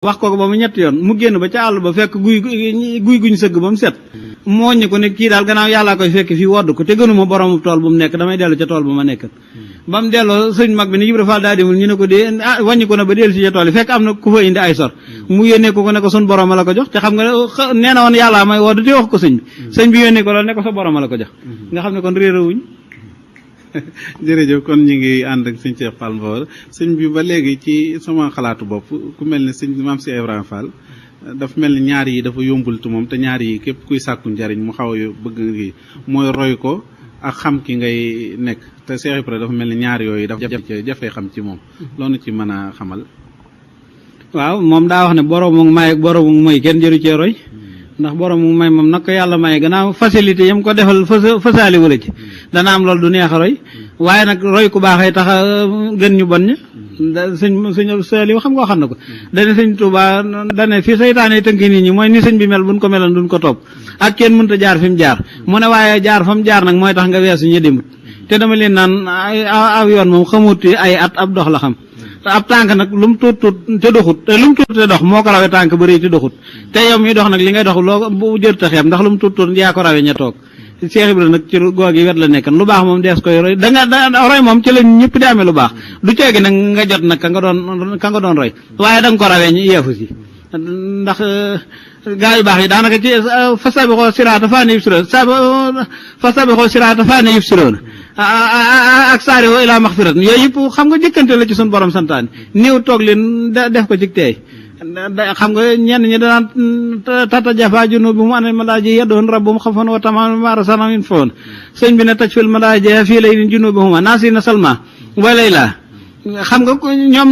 wax ko ba mu ñetti yoon mu génn ba ca àll ba fekk guy guñ sëgg ba mu set mooññi ko ne kii daal gannaaw yàllaa koy fekk fii wodd ko te gënuma boromu tool bu mu nekk damay dellu ca tool bu ma nekkat ba mu delloo sëñ mag bi ne Ibra Fall daa demul ñu ne ko dee wàññi ko na ba dellu si ca tool yi fekk am na ku fa indi ay sor mu yónnee ko ne ko sun borom la ko jox te xam nga nee na woon yàllaa may wodd te wax ko sëñ bi yónnee ko loolu ne ko sa borom la ko jox nga xam ne kon réerawuñ jërëjëf kon ñu ngi ànd ak sëñ Cheikh Fall Mbawar sëñ bi ba léegi ci sama xalaatu bopp ku mel ne sëñ Maam Cheikh Ibrahima Fall dafa mel ni ñaar yi dafa yombul te moom te ñaar yi képp kuy sàkku njariñ mu xaw a bëgg ngi mooy roy ko ak xam ki ngay nekk te Cheikh Ibrahima dafa mel ni ñaar yooyu dafa jafee xam ci moom loolu ci mën a xamal. waaw moom daa wax ne boroomu may ak boroomu mooy kenn jëru cee roy ndax boroomu may moom nag ko yàlla may gannaaw facilité yam ko defal fasaali wala ci dana am loolu du neex a roy waaye nag roy ku baaxee tax gën ñu bon ña sëñ Saliou xam nga waxam na ko dane sëñ Touba dane fi saytaane tënk nit ñi mooy ni sëñ bi mel buñ ko meloon duñ ko topp ak kenn mënta jaar fi mu jaar mu ne waaye jaar fa mu jaar nag mooy tax nga weesu ñu demut te dama leen naan aw yoon moom xamut ay at ab dox la xam te ab tànk nag lu mu tuut te doxut te lu mu tuut te dox moo ko rawee tànk ba rëy te doxut te yow mi dox nag li ngay dox loo bu jër ta xeeb ndax lu mu tuut yaa ko rawee ña toog Cheikh Ibrahima nag ci goog yi wet la nekkan lu baax moom dees koy roy roy moom ci la ñëpp di amee lu baax du ceegi nag nga jot nag ka nga doon roy waaye da nga ko rawee ñu yeefu si ndax gaa yu baax yi daanaka ci fastabiqoo siraata faa ne yubsiroon ak saari'uu ilaa maxfirat yooyu yëpp xam nga jëkkante la ci suñu borom santaane néew toog leen def ko ci teey xam nga ñenn ñi danaan tatajaafaa junuubuhum anil madaaji yad'uuna rabbahum xawfan wa tama'an wa mimmaa razaqnaahum yunfiquun sëñ bi ne tajfil madaaji fii laylin junuubuhum naasiina salmaa wa laylaa xam nga ñoom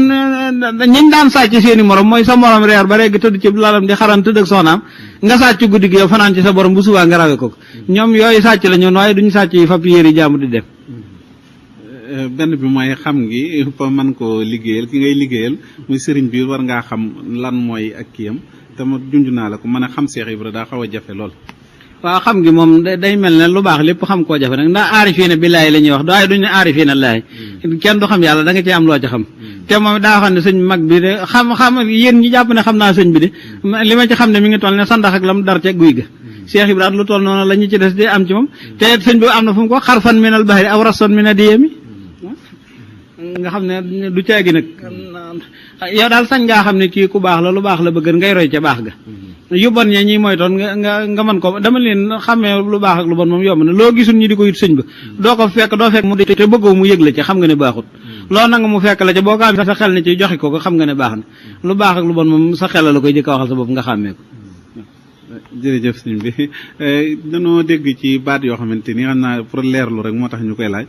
ñiñ daan sàcc seeni morom mooy sa morom reer ba rek tëdd ci lalam di xaran tëdd ak soxnaam nga sàcc guddi gi yow fanaan ci sa borom bu subaa nga rawe ko ñoom yooyu sàcc la ñoon waaye duñu sàcc yi fab yéeri jaamu di dem benn bi mooy xam ngi fa mën koo liggéeyal ki ngay liggéeyal muy sëriñ bi war ngaa xam lan mooy ak kiyam te ma junj naa la ko mën a xam Cheikh Ibra daa xaw a jafe lool. waaw xam ngi moom day mel ne lu baax lépp xam koo jafe nag ndax aarifiina billaahi la ñuy wax waaye duñu ne aarifiina laahi kenn du xam yàlla da nga ci am loo ci xam te moom daa xam ne sëñ mag bi de xam yéen ñi jàpp ne xam naa sëñ bi de li ma ci xam ne mi ngi toll ne sandax ak lam dar ca guy ga Cheikh Ibra lu toll noonu la ñu ci des di am ci moom te sëñ bi am na fu mu ko xarfan minal bahri aw rason mina diyami nga xam ne du caagi nag yow daal sañ ngaa xam ne kii ku baax la lu baax la bëgg ngay roy ca baax ga yu bon ñee ñi mooy toon nga mën ko dama leen xamee lu baax ak lu bon moom yomb na loo gisul ñi di ko yit sëñ ba doo fekk mu te bëggoo mu yëg la ca xam nga ne baaxut loolu nanga mu fekk la ca boo ko am sa xel ne ci joxe ko xam nga ne baax na lu baax ak lu bon moom sa xel la koy jëkk a waxal sa bopp nga xàmmee ko jërëjëf sëñ bi dañoo dégg ci baat yoo xamante ni xam naa pour leerlu rek moo tax ñu koy laaj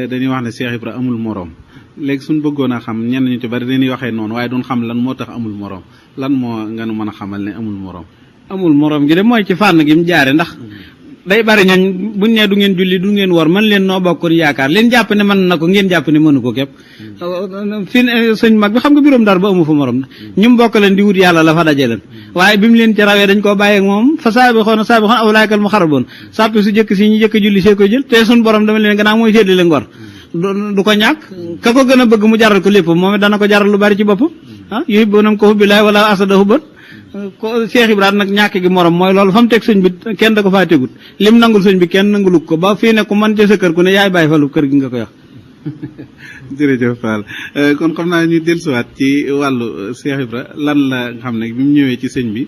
dañuy wax ne Cheikh Ibra amul moroom léegi suñ bëggoon a xam ñenn ñu ci bari dañuy waxee noonu waaye duñ xam lan moo tax amul moroom lan moo nga nu mën a xamal ne amul moroom gi de mooy ci fànn gi mu jaare ndax day bari ñooñ buñ ne du ngeen julli du ngeen wor man leen noo bokkoon yaakaar leen jàpp ne mën na ko ngeen jàpp ne mënu ko képp fi sëñ mag bi xam nga biróom dar ba amu fa morom na ñu mu bokk leen di wut yàlla la fa daje leen waaye bi mu leen ci rawee dañ koo bàyyi ak moom fa saabixoona awlaa'ikal muqarrabuun sàppi su jëkk si ñu jëkk julli see koy jël te suñ borom dama leen gannaaw mooy séddale ngor du ko ñàkk ka ko gën a bëgg mu jaral ko lépp moom dana ko jaral lu bari ci boppam yuhibbuunahum ka hubbillaahi wallaahu ashadda hubban ko Cheikh Ibrahima nag ñàkk gi morom mooy loolu fa mu teg sëñ bi kenn da ko faa tegut lim nangul sëñ bi kenn nanguluk ko ba fii ne ku man ca sa kër ku ne yaay bàyyi falu kër gi nga koy wax jërëjëf Fall kon xam naa ñu dellusiwaat ci wàllu Cheikh Ibra lan la nga xam ne bi mu ñëwee ci sëñ bi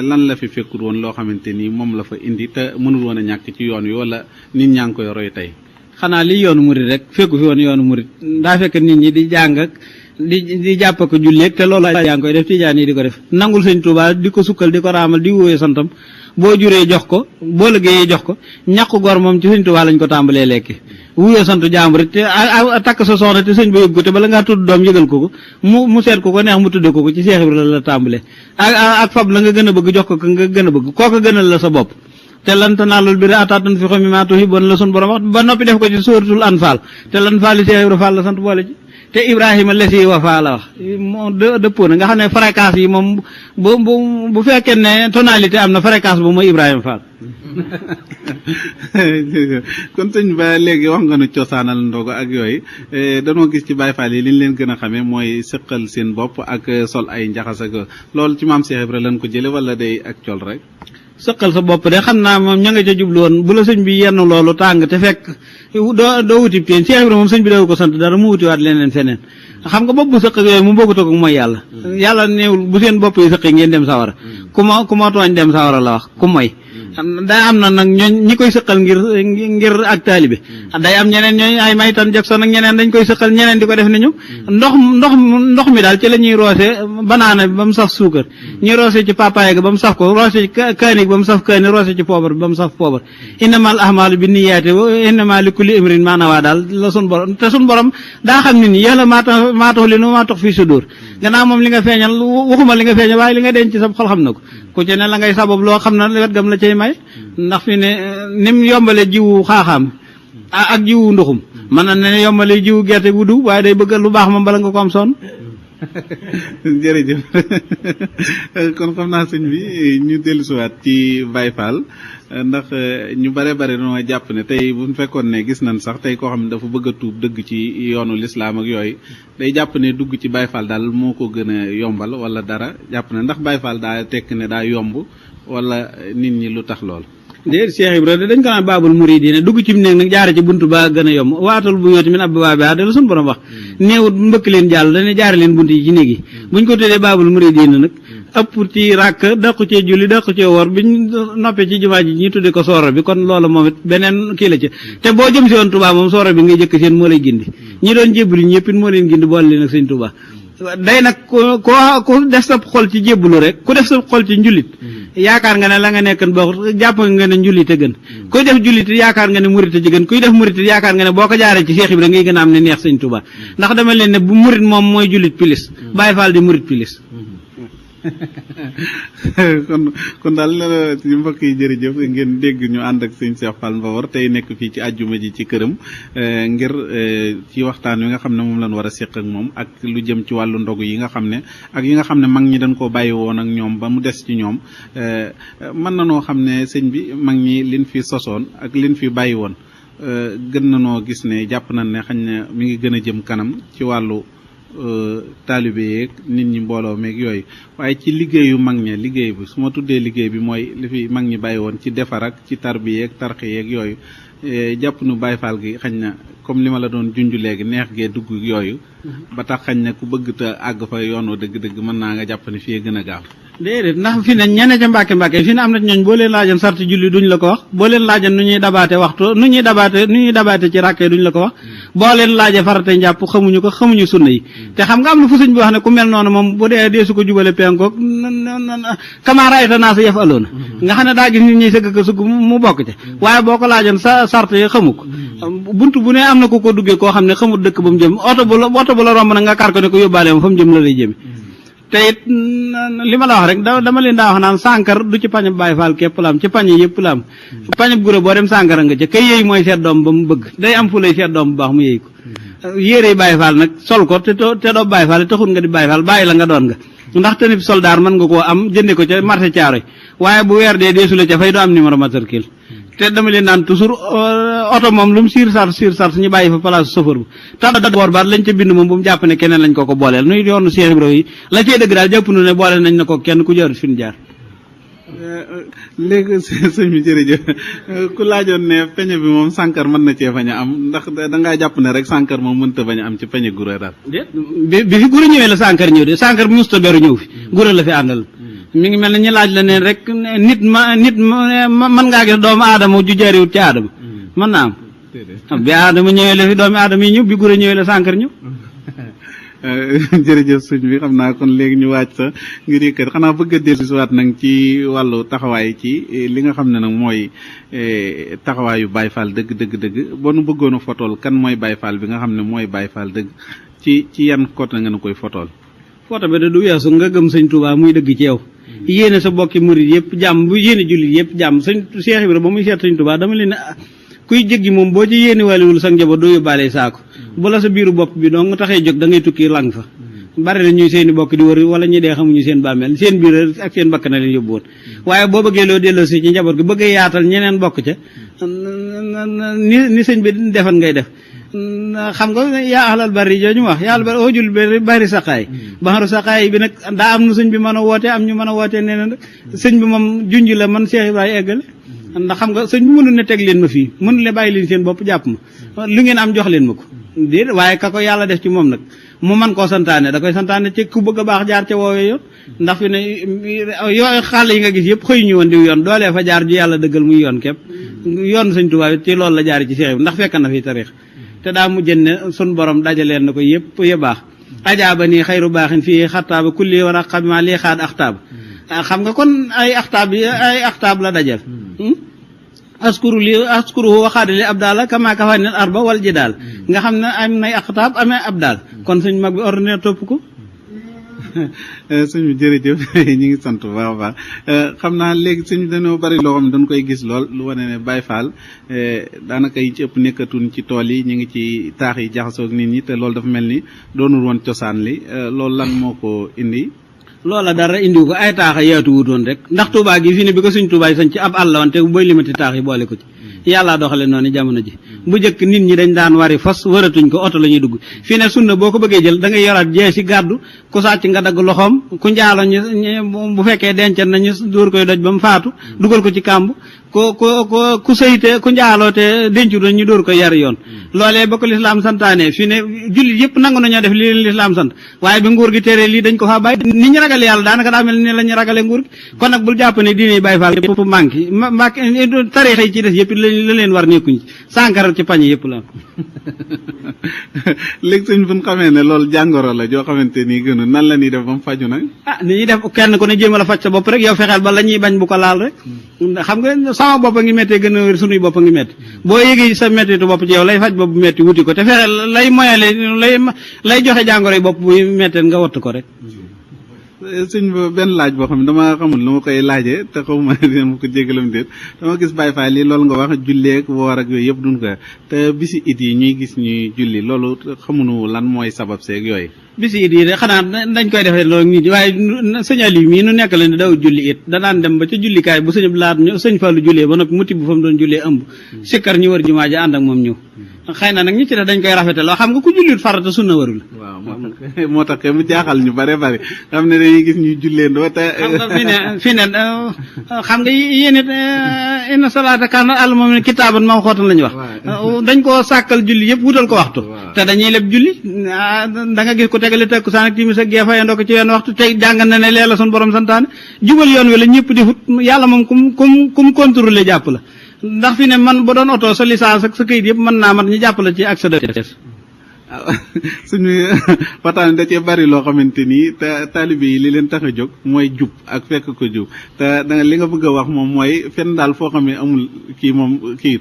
lan la fi fekkut woon loo xamante ni moom la fa indi te mënul woon a ñàkk ci yoon wi wala nit ñaa ngi koy roy tey xanaa li yoonu murit rek fekku fi woon yoonu murit daa fekk nit ñi di jàng ak di jàpp ko julleeg te loolu yaa ngi koy def tijaan yi di ko def nangul sëñ Tuubaa di ko sukkal di ko raamal di wóoyee santam boo juree jox ko boo liggéeyee jox ko ñàkku gor moom ci sëñ Tuubaa lañ ko tàmbalee lekki wuyoo sant jàmbur te takk sa soxna te sëñ ba yóbbu ko te bala ngaa tudd doom yëgal ko mu seet ko neex mu tudde ko ci Cheikh Ibra la tàmbalee ak fab la nga gën a bëgg jox ko nga gën a bëgg kooka gënal la sa bopp te lan tanaalul birra hattaa tunfiqu mimmaa tuhibbuuna la sun borom wax ba noppi def ko ci suuratul Anfaal te l'Anfaal Cheikh Ibra Fall la sant boole ci te Ibrahima lesi wafa la wax moo dëppoo na nga xam ne fréquence yi moom bu fekkee ne tonalité am na fréquence bu mooy Ibrahima Fall. kon sëñ ba léegi wax nga nu cosaanal ndogu ak yooyu danoo gis ci Baye Fall yi li ñu leen gën a xamee mooy sëqal seen bopp ak sol ay njaxas ak loolu ci maam Cheikh Ibra lañ ko jële wala day ak col rek. sëqal sa bopp de xam naa moom ña nga ca jublu woon bu la sëñ bi yenn loolu tàng te fekk doo wuti teen Cheikh Ibra moom sëñ bi daw ko sant dara mu wutiwaat leneen feneen xam nga bopp bu sëq yooyu mu bokkut ak mooy yàlla néewul bu seen bopp yi sëqi ngeen dem sawara ku ma tooñ dem sawara la wax ku moy daa am na nag ñi koy sëqal ngir ak taalibe day am ñeneen ñooy ay Maytan Jackson ak ñeneen dañ koy sëqal ñeneen di ko def ni ñu ndox mi daal ci la ñuy roose banaana ba mu saf suukar ñuy roose ci papaye ga ba mu saf ko roose ci kaani ba mu saf kaani roose ci poobar ba mu saf poobar innamal ahmaalu bi niyaati wa innama li kulli imrin maa nawaa daal la sun borom te sun borom daa xam ne ni yàlla maa tax li nu maa tax fii sudur gannaaw moom li nga feeñal waxuma li nga feeñal waaye li nga denc ci sa xol xam na ko ku ci ne la ngay sabab loo xam na wet gam la cay may ndax fi ne nim yombale jiwu xaaxaam ak jiwu ndoxum mën na ne yombale jiwu gerte gu du waaye day bëgg lu baax moom bala nga ko am sonn. jërëjëf kon xam naa sëñ bi ñu dellusiwaat ci Baye Fall ndax ñu bare noo jàpp ne tey bu fekkoon ne gis nañ sax tey koo xam ne dafa bëgg a tuub dëgg ci yoonu lislaam ak yooyu day jàpp ne dugg ci Baye Fall daal moo ko gën a yombal wala dara jàpp ne ndax Baye Fall daa tekk ne daa yomb wala nit ñi lu tax lool. déet Cheikh Ibra dañ ko naan baabul muridiina dugg ci néeg nag jaare ci buntu ba gën a yomb waatal bu yooti min ab baa bi la suñu borom wax néewut mbëkk leen jàll dañu jaare leen bunt yi ci néeg yi buñ ko tuddee baabul muridiina nag ëpp ci ràkk daqu cee julli daqu cee woor biñ noppee ci jumaa ji ñi tudde ko sooro bi kon loolu moom it beneen kii la ci te boo jëm si woon Touba moom sooro bi ngay jëkk seen moo lay gindi ñi doon jébbalu ñëpp it moo leen gindi boole leen ak sëñ Touba day nag ku def sa xol ci jébbalu rek ku def sa xol ci njullit yaakaar nga ne la nga nekkan boo jàpp nga ne njullite gën kuy def jullit yaakaar nga ne murite ji gën kuy def murite yaakaar nga ne boo ko jaaree ci Cheikh Ibra ngay gën a am ne neex sëñ Touba ndax dama leen ne bu murit moom mooy jullit pilis Baye Fall di murit pilis kon daal mbokk yi jërëjëf ngeen dégg ñu ànd ak sëñ Cheikh Fall Mbawar tey nekk fii ci àjjuma ji ci këram ngir ci waxtaan wi nga xam ne moom lañ war a séq ak moom ak lu jëm ci wàllu ndogu yi nga xam ne ak yi nga xam ne mag ñi dañ koo bàyyi woon ak ñoom ba mu des ci ñoom mën na noo xam ne sëñ bi mag ñi liñ fi sosoon ak liñ fi bàyyi woon gën na noo gis ne jàpp nañ ne xañ na mi ngi gën a jëm kanam ci wàllu taalibe yeeg nit ñi mbooloo meeg yooyu waaye ci liggéeyu mag ña liggéey bi su ma tuddee liggéey bi mooy li fi mag ñi bàyyi woon ci defar ak ci tarbiya yeeg tarxi yeeg yooyu jàpp nu Baye Fall gi xañ na comme li ma la doon junj léegi neex gee dugg yooyu ba tax xañ na ku bëgg te àgg fa yoon wa dëgg-dëgg mën naa nga jàpp ne fii gën a gaaw. déedéet ndax fi ne ñene ca mbàkke fi ne am na ñooñ boo leen laajan sarti julli duñ la ko wax boo leen laajan nu ñuy dabaate waxtu nu ñuy dabaate ci ràkkee duñ la ko wax boo leen laaje farate njàpp xamuñu sunna yi te xam nga am na fu sëñ bi wax ne ku mel noonu moom bu dee su ko jubale penkoog kamaarayta naa sa yëf aloona nga xam ne daa gis nit ñi sëgg ko sugg mu bokk ca waaye boo ko laajan sa sart yi xamu ko buntu bu ne am na ku ko duggee koo xam ne xamul dëkk ba mu jëm oto bu la romb nag nga kar ko ne ko yóbbaale ma fa mu jëm la lay jëme te it li ma la wax rek dama leen daa wax naan sànkar du ci pañe Baye Fall képp la am ci pañe yëpp la am pañe gura boo dem sànkara nga ca kay yëy mooy seet doom ba mu bëgg day am fu lay seet doom bu baax mu yëy ko yére Baye Fall nag sol ko te doo Baye Fall taxul nga di Baye Fall bàyyi la nga doon nga ndax tenib soldaar mën nga koo am jënde ko ca marché Thiaroye waaye bu weer dee deesu la ca fay doo am numéro matricule te dama leen naan toujours oto moom lu mu siir sart ñu bàyyi fa place chauffeur bu tax da boor baat lañ ca bind moom bu mu jàpp ne keneen lañ ko booleel nuy yoonu Cheikh Ibra yi la cee dëgg daal jàpp nu ne booleel nañ na ko kenn ku jaarut fi ñu jaar léegi sëñ bi jërëjëf ku laajoon ne peñe bi moom sànkar mën na cee bañ a am ndax dangaa jàpp ne rek sànkar moom mënta bañ a am ci peñe gura daal bi fi gura ñëwee la sànkar ñëw de sànkar bi musta beru ñëw fi gura la fi àndal mi ngi mel ne ñu laaj la ne rek nit mën ngaa gis doomu aadama ju jaariwut ci aadama mën naa am bi aadama ñëwee la fi doomu aadama yi ñëw bi gura ñëwee la sànkar ñëw jërëjëf sëñ bi xam naa kon léegi ñu waaj sa ngir yëkkat xanaa bëgg a dellusiwaat nag ci wàllu taxawaay ci li nga xam ne nag mooy taxawaayu Baye Fall dëgg boo nu bëggoon a fotool kan mooy Baye Fall bi nga xam ne mooy Baye Fall dëgg ci yan côté nga nu koy fotool foto bi da du weesu nga gëm sëñ Touba muy dëgg ci yow yéene sa bokki murid yëpp jàmm bu yéene jullit yëpp jàmm sëñ Cheikh Ibra ba muy seet sëñ Touba dama leen kuy jéggi moom boo ci yéeni wàlliwul sa njaboot doo yóbbaale saako bu la sa biiru bopp bi doo nga taxee jóg da ngay tukki lang fa bari na ñuy seeni bokk di wër wala ñi dee xamuñu seen bàmmeel seen biir ak seen bakk na leen yóbbu woon waaye boo bëggee loo delloo si ci njaboot gi bëgg yaatal ñeneen bokk ca ni sëñ bi defan ngay def xam nga yaa ahlal bari jooju wax yaa ahlal bari oojul bari saqaay baxaru saqaay bi nag daa am nu sëñ bi mën a woote am ñu mën a wootee neneen rek sëñ bi moom junj la man Cheikh Ibrahima eggale ndax xam nga sëñ bi mënul ne teg leen ma fii mënul ne bàyyi leen seen bopp jàpp ma lu ngeen am jox leen ma ko déet waaye ka ko yàlla def ci moom nag mu man koo santaane da koy santaane ci ku bëgg a baax jaar ca woowee yoon ndax fi ne yoo xàll yi nga gis yëpp xëy ñu woon diw yoon doolee fa jaar ju yàlla dëggal muy yoon képp yoon sëñ Tuubaa ci loolu la jaari ci Cheikh bi ndax fekk na fi tarix te daa mujjën ne sun borom dajaleel na ko yëpp ya baax ajaaba nii xayru baaxin fii xattaaba kulli war a xamma lii xaad axtaab xam nga kon ay axtaab la dajal askuru waxaadali abdaala kama kafanil arba wal jidaal nga xam ne am nay axtaab amee abdaal kon suñ mag bi ordinaire topp ko sëñ bi jërëjëf ñu ngi sant bu baax a baax xam naa léegi sëñ bi dañoo bari loo xam ne dañ koy gis lool lu wane ne Baye Fall daanaka yi ci ëpp nekkatuñ ci tool yi ñu ngi ci taax yi jaxasoo ak nit ñi te loolu dafa mel ni doonul woon cosaan li loolu lan moo ko indi loola dara indiwu ko ay taax a yaatu wutoon rek ndax Touba gi fii ne bi ko suñ Touba yi sañ ci ab àll woon te booy limati taax yi boole ko ci yàllaa doxale noonu jamono ji bu njëkk nit ñi dañ daan wari fas waratuñ ko oto la ñuy dugg fii ne sunna boo ko bëggee jël da ngay yoraat jee si gàddu ku sàcc nga dagg loxoom ku njaalo ñu bu fekkee dencal nañu dóor koy doj ba mu faatu dugal ko ci kàmb ku sëyte ku njaaloo te dencu ñu dóor ko yar yoon loolee ba ko lislaam santaane fii ne jullit yëpp nangu nañoo def li leen lislaam sant waaye bi nguur gi tere lii dañ ko faa bàyyi nit ñi ragale yàlla daanaka daa mel ni la ñu ragale nguur gi kon nag bul jàpp ne diine Baay Faal yëpp manqué tarixa yi ci des yëpp la leen war nekkuñ ci sànkaral ci pañe yëpp la léegi sëñ bu ñu xamee ne loolu jàngoro la joo xamante nii gënu nan la ñuy def ba mu faju nag ni ñuy def kenn ku ne jéem a la faj sa bopp rek yow fexeel ba la ñuy bañ bu ko laal rek xam nga sama bopp a ngi méttee gën a wér sunuy bopp a ngi métti boo yëgee sa méttitu bopp ci yow lay faj bopp bu métti wuti ko te fexeel lay moyale lay joxe jàngoro yi bopp buy méttee nga wattu ko rek sëñ ba benn laaj boo xam ne dama xamul lu ma koy laajee te xaw ma dina ma ko jégalam déet dama gis Baye Fall yi loolu nga wax julleek woor ak yooyu yëpp duñ ko te bisi it yi ñuy gis ñuy julli loolu xamuñu lan mooy sabab seeg yooyu bisi it yi de xanaa dañ koy defee loolu nit ñi waaye sëñ Aliou mii nu nekk leen di daw julli it danaan dem ba ca jullikaay bu sëñ laat ñu sëñ Fallu jullee ba noppi mu tibb fa mu doon jullee ëmb sikkar ñu wër jumaa ji ànd ak moom ñëw xëy na nag ñi ci def dañ koy rafetaloo xam nga ku jullit farata sunna warul waaw moo tax mu jaaxal ñu bare bare xam ne dañuy gis ñuy julleendoo te xam nga fi ne xam nga yéen it inna salaata kaana alal mu'miniina kitaaban mawquutan lañu wax dañ koo sàkkal julli yëpp wutal ko waxtu te dañuy leb julli da nga gis ku tegale takkusaan ak timis ak gee fayandoo ko ci wenn waxtu tey jàng na ne lee la sun borom santaane jubal yoon wi la ñëpp di fut yàlla moom kum contrôler jàpp la ndax fi ne man ba doon oto sa licence ak sa këyit yëpp mën naa mat ñu jàpp la ci accès de suñu waxtaan da cee bari loo xamante ni te taalibe yi li leen tax a jóg mooy jub ak fekk ko jub te da li nga bëgg a wax moom mooy fenn daal foo xam ne amul kii moom kii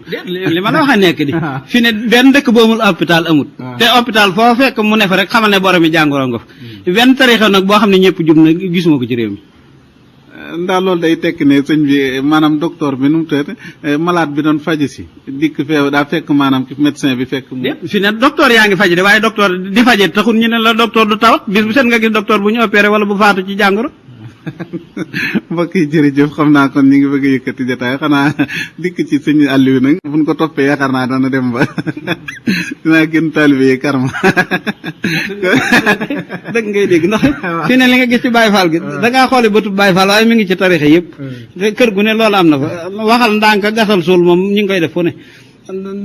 li ma la wax a nekk di fi ne benn dëkk bu amul hôpital amul te hôpital foo fekk mu ne fa rek xamal ne boromi jàngoro nga fa benn tarixa nag boo xam ne ñëpp jub na gisuma ko ci réew mi ndax loolu day tekk ne sëñ bi maanaam docteur bi nu mu tëdd malade bi doon faj si dikk fee daa fekk maanaam ki médecin bi fekk mu fi ne docteur yaa ngi faj de waaye docteur di faje taxul ñu ne la docteur du tawat bis bu set nga gis docteur bu ñu opéré wala bu faatu ci jàngoro mbokk yi jërëjëf xam naa kon ñu ngi bëgg a yëkkati jotaay xanaa dikk ci sëñ Aliou nag buñ ko toppee yaakaar naa dana dem ba dinaa gën taalibe yi karma dëgg ngay dégg ndax fi ne li nga gis ci Baye Fall gi da ngaa xooli bëtub Baye Fall waaye mi ngi ci tarixe yëpp kër gu ne loolu am na fa waxal ndànk gasal suul moom ñu ngi koy def fu ne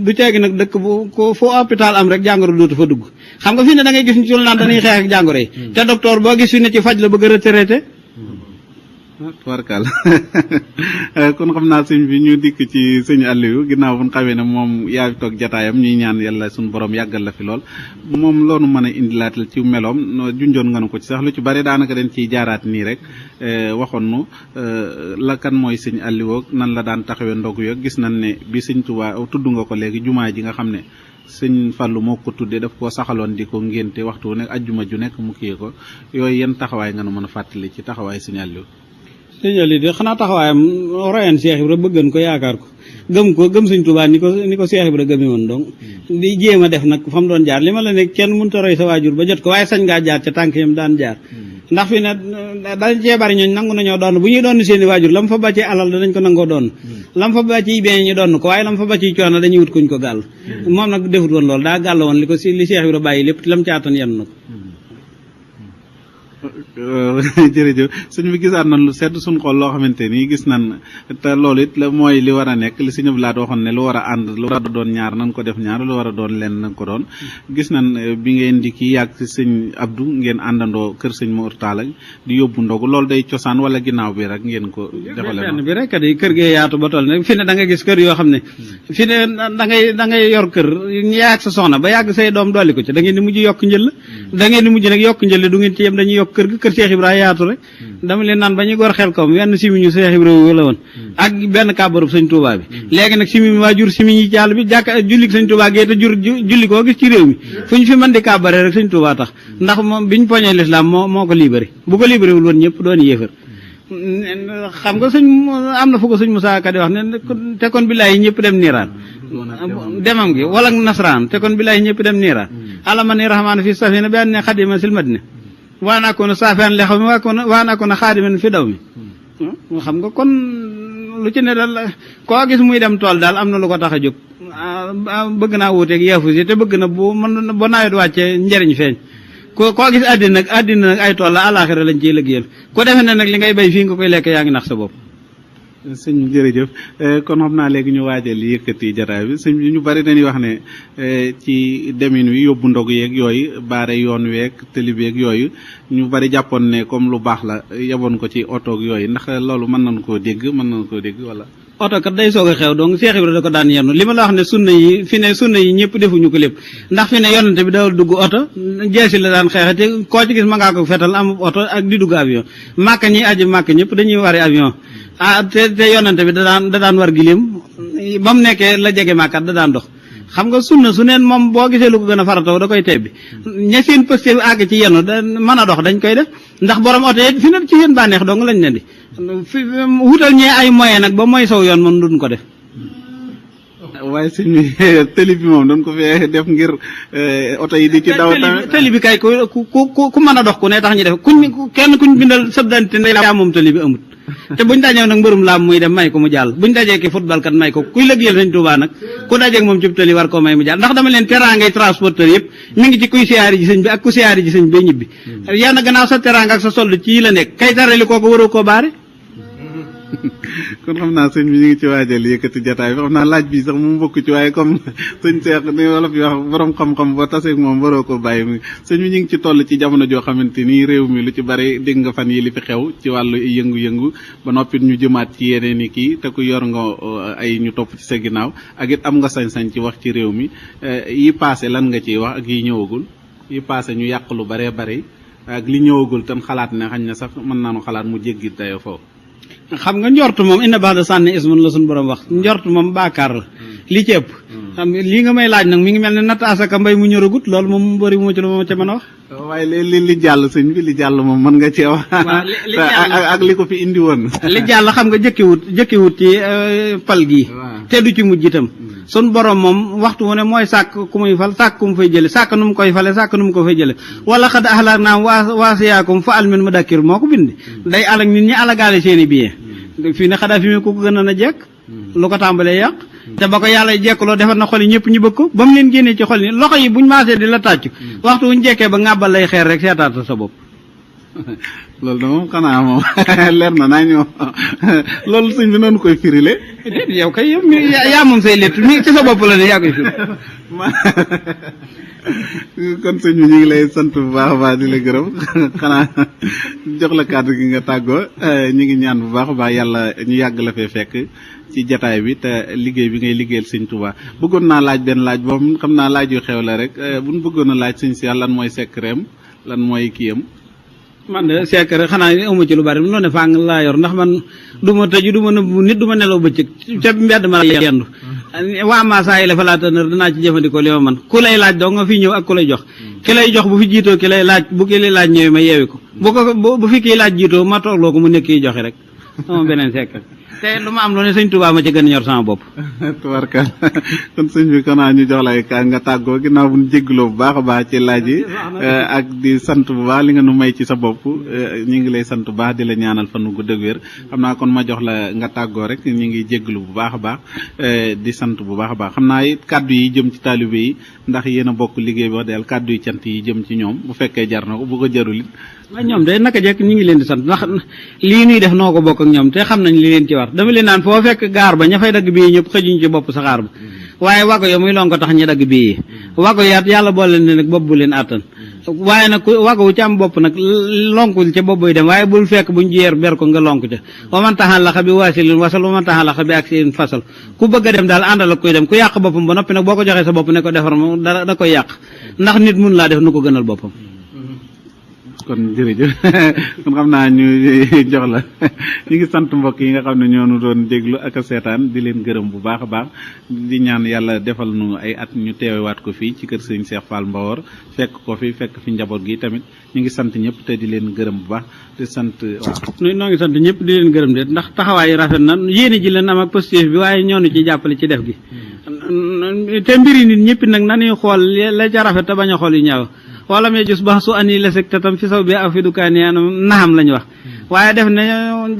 du teegi nag dëkk bu ko foo hôpital am rek jàngoro dootu fa dugg xam nga fi ne da ngay gis ñu sul naan dañuy xeex ak jàngoro yi te docteur boo gis fi ne ci faj la bëgg a retraité tubarkal kon xam naa sëñ bi ñu dikk ci sëñ Aliou ginnaaw bu ñu xamee ne moom yaa toog jataayam ñuy ñaan yàlla suñu borom yàggal la fi lool moom loonu mën a indilaatal ci meloom junjoon nga nu ko ci sax lu ci bari daanaka dañ ciy jaaraat nii rek waxoon nu la kan mooy sëñ Aliou nan la daan taxawee ndogu yo gis nañ ne bi sëñ Tuubaa tudd nga ko léegi jumaa ji nga xam ne sëñ Fallu moo ko tuddee daf koo saxaloon di ko ngénte waxtu wu nekk ajjuma ju nekk mu kiyee ko yooyu yan taxawaay nga nu mën a fàttali ci taxawaay sëñ Aliou sëñ Aliou de xanaa taxawaayam royan Cheikh Ibra bëggan ko yaakaar ko gëm ko gëm Sëñ Tuubaa ni ko Seex Ibra gëmee woon donc di jéem a def nag fa mu doon jaar li ma la ne kenn mënut a roy sa waajur ba jot ko waaye sañ ngaa jaar ca tànk yam daan jaar ndax fi ne dañ cee bari ñooñ nangu nañoo doon bu ñuy doon seeni waajur lam fa bàccee alal danañ ko nangoo doon lam fa bàcci bien ñu doon ko waaye lam fa bàcci coono dañuy wut kuñ ko gàll moom nag defut woon loolu daa gàll woon li Seex Ibra bàyyi lépp lam caatan yenn na ko jërëjëf sëñ bi gisaat nañ lu sedd suñ xol loo xamante ni gis nañ te loolu it la mooy li war a nekk li sëñ Abdou Lahad waxoon ne lu war a ànd lu war a doon ñaar nañ ko def ñaar lu war a doon lenn nañ ko doon gis nañ bi ngeen di kii yàgg si sëñ Abdou ngeen àndandoo kër sëñ Mor Talla di yóbbu ndogu loolu day cosaan wala ginnaaw bi rek ngeen ko defale benn bi rek di kër gee yaatu ba toll ne fi ne da nga gis kër yoo xam ne fi ne da ngay yor kër yaag sa soxna ba yàgg say doom dolli ko ci da ngeen di mujj yokk njël da ngeen di mujj nag yokk njël du ngeen ci yem dañuy yokk kër gi kër Cheikh Ibra yaatu rek dama leen naan ba ñuy gor xel kom wenn simiñu Cheikh Ibra la woon ak benn kàbbarub sëñ Touba bi léegi nag simiñ waa jur simiñ yi jàll bi jàkka jullik sëñ Touba gee te jur julli koo gis ci réew mi fu ñu fi mën di kàbbare rek sëñ Touba tax ndax moom biñ poñee l'islam moo ko libéré bu ko libéré wul woon ñëpp doon yéefar xam nga sëñ am na fu ko sëñ Moussa Ka di wax ne te kon billaay ñëpp dem niiraan demam gi wala nasraan te kon billaay ñëpp dem niiraan alama ni rahmaan fi safina bi an ne xadima sil madina waanaa ko na saafaan le xaw mi waanaa ko na xaadiman fi daw mi xam nga kon lu ci ne daal koo gis muy dem tool daal am na lu ko tax a jóg bëgg naa wuuteeg yaafus yi te bëgg na bu nawet wàccee njëriñ feeñ koo gis àddina nag ay tool la àllaaxira lañ ciy liggéeyal ku defe ne nag li ngay bay fii nga koy lekk yaa ngi nax sa bopp sëñ jërëjëf kon xam naa léegi ñu waajal li yëkkati jataay bi sëñ bi ñu bari dañuy wax ne ci demin wi yóbbu ndog yeeg yooyu baare yoon weeg tëli beeg yooyu ñu bari jàppoon ne comme lu baax la yaboon ko ci oto yooyu ndax loolu mën nañ koo dégg wala oto kat day soog a xew donc Cheikh Ibra da ko daan yenn li ma la wax ne sunna yi ñëpp defuñu ko lépp ndax fi ne yonante bi dawal dugg oto jeesi la daan xeexe te koo ci gis ma ngaa ko fetal am oto ak di dugg avion màkk ñi aji màkk ñëpp dañuy wari avion te yonante bi da daan war giléem ba mu nekkee la jege màkkat da daan dox xam nga sunna su neen moom boo gisee lu ko gën a farataw da koy tebbi ña seen pëste bi àgg ci yenn da mën a dox dañ koy def ndax borom oto yi fi ne ci seen bànneex dong lañ leen di wutal ñee ay moyen nag ba mooy saw yoon moom duñ ko def waaye sëñ bi tëli bi moom dañ ko fee def ngir oto yi di ci daw tëli bi kay ku mën a dox ku ne tax ñu def kuñ bindal sëbdante ne yaa moom tëli bi amut te buñ dajee nag mbërum laam muy dem may ko mu jàll buñ dajee ki football kat may ko kuy lëggeel Sëñ Tuubaa nag ku dajeeg moom cib tëli war koo may mu jàll ndax dama leen teraangay transporteur yëpp mi ngi ci kuy siyaari ji sëñ bi ak ku siyaari ji sëñ bi ñibbi yaa na gannaaw sa teraanga ak sa solde ci yi la nekk kay tarali kooku waroo koo baare kon xam naa sëñ bi ñu ngi ci waajal yëkkati jataay bi xam naa laaj bi sax mu bokk ci waaye comme sëñ Seex ni wolof yi wax borom xam-xam boo taseeg moom waroo ko bàyyi sëñ bi ñu ngi ci toll ci jamono joo xamante ni réew mi lu ci bari dégg nga fan yi li fi xew ci wàllu yëngu-yëngu ba noppi ñu jëmaat ci yeneen i kii te ku yor nga ay ñu topp ci sa ginnaaw ak it am nga sañ-sañ ci wax ci réew mi yi passé lan nga ciy wax ak yi ñëwagul yi passé ñu yàq lu baree bari ak li ñëwagul tam xalaat ne xañ na sax mën naanu xalaat mu jéggi dayo foofu xam nga njort moom inna ba'da sànni ismun la suñu borom wax njort moom baakaar la li ci ëpp xam lii nga may laaj nag mi ngi mel ne natt asaka mbay mu ñoragut loolu moom bëri mu ci lu ma ca mën a wax waaye li jàll sëñ bi li jàll moom mën nga cee wax ak li ko fi indi woon li jàll xam nga jëkkiwut ci pal gii te du ci mujj itam sun borom moom waxtu wu ne mooy sàkk ku muy fal sàkk ku mu fay jële sàkk nu mu koy fale sàkk nu mu ko fay jële wala xad axlaak naam waasiyaakum fa almin mu dakkir moo ko bind day alag nit ñi alagaale seeni bien fii ne xadaa fi mu ku ko gën a jekk lu ko tàmbalee yàq te ba ko yàlla jekkuloo defar na xol yi ñëpp ñu bëgg ko ba mu leen génnee ci xol yi loxo yi buñ maasee di la tàcc waxtu wuñ jekkee ba ngàbbal lay xeer rek seetaata sa bopp loolu de moom xanaa moom leer na naa ñëw loolu sëñ bi noonu koy firile yow kay yaa moom say létt mi ci sa bopp la ne yaa koy firi kon sëñ bi ñu ngi lay sant bu baax a baax di la gërëm xanaa jox la kàddu gi nga tàggoo ñu ngi ñaan bu baax a baax yàlla ñu yàgg la fee fekk ci jataay bi te liggéey bi ngay liggéeyal sëñ Tuubaa bëggoon naa laaj benn laaj boobu xam naa laaj yu xew la rek buñ bëggoon a laaj sëñ si lan mooy secret lan mooy kiyam man de secret xanaa amu ci lu bari mu ne fàng laa yor ndax man du ma tëju du ma nëbbu nit du ma nelaw bëccëg ca mbedd ma la yendu waa maasaa yi la fa laata nër danaa ci jëfandikoo li ma man ku lay laaj doo nga fi ñëw ak ku lay jox ki lay jox bu fi jiitoo ki lay laaj bu ki lay laaj ñëwee ma yeewi ko bu fi kii laaj jiitoo ma toogloo ko mu nekk yi joxe rek sama beneen secret te lu ma am lu ne sëñ Tuubaa ma ci gën a ñor sama bopp. tubarkal kon sëñ bi kanaa ñu jox lay ka nga tàggoo ginnaaw bu ñu jégloo bu baax a baax ci laaj yi ak di sant bu baax li nga nu may ci sa bopp ñu ngi lay sant bu baax di la ñaanal fan wu gudd ak wér xam naa kon ma jox la nga tàggoo rek ñu ngi jéglu bu baax a baax di sant bu baax a baax xam naa it kàddu yi jëm ci taalibe yi ndax yéen a bokk liggéey bi wax dëgg kàddu yi cant yi jëm ci ñoom bu fekkee jar na ko bu ko jarul it. waaw ñoom de naka jekk ñu ngi leen di sant ndax lii nuy def noo ko bokk ak ñoom te xam nañ li leen ci war dama leen naan foo fekk gaar ba ña fay dagg bii ñëpp xëjuñ ci bopp saxaar ba waaye wago yo muy lon ko tax ñi dagg bii wago yaat yàlla boole ne nag bopp bu leen àttan waaye nag ku wago wu ci am bopp nag lonkul ca bopp buy dem waaye bul fekk buñ jeer ber ko nga lonk ca waman taxan laxa bi waasilin wasal waman taxan laxa bi ak seen fasal ku bëgg a dem daal àndal ak kuy dem ku yàq boppam ba noppi nag boo ko joxee sa bopp ne ko defar moom dara da koy yàq ndax nit mun laa def nu ko gënal boppam. kon jërëjëf kon xam naa ñu jox la ñu ngi sant mbokk yi nga xam ne ñoo nu doon déglu ak a seetaan di leen gërëm bu baax a baax di ñaan yàlla defal nu ay at ñu teewewaat ko fii ci kër sëñ Cheikh Fall Mbawor fekk ko fi fekk fi njaboot gi tamit ñu ngi sant ñëpp te di leen gërëm bu baax di sant waaw. noo ngi sant ñëpp di leen gërëm de ndax taxawaay rafet na yéene ji leen am ak positif bi waaye ñoo nu ci jàppale ci def gi te mbiri nit ñëpp nag nanuy xool la ca rafet te bañ a xool yu ñaaw wala may gis baax su ani leseg te tam fi saw bi aw fi dukaani naxam lañu wax waaye def ne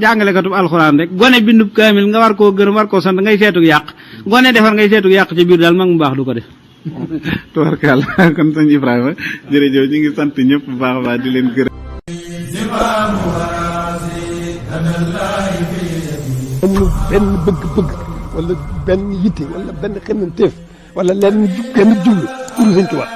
jàngalekatub alxuraan rek gone bindub kaamil nga war koo gërëm war koo sant ngay seetug yàq gone defar ngay seetug yàq ci biir daal mag mu baax du ko def. tubarkalla kon sëñ Ibrahima jërëjëf ñu ngi sant ñëpp bu baax a baax di leen gërëm. amul benn bëgg-bëgg wala benn yitte wala benn xemmanteef wala lenn genn jublu pour Sëñ Tuubaa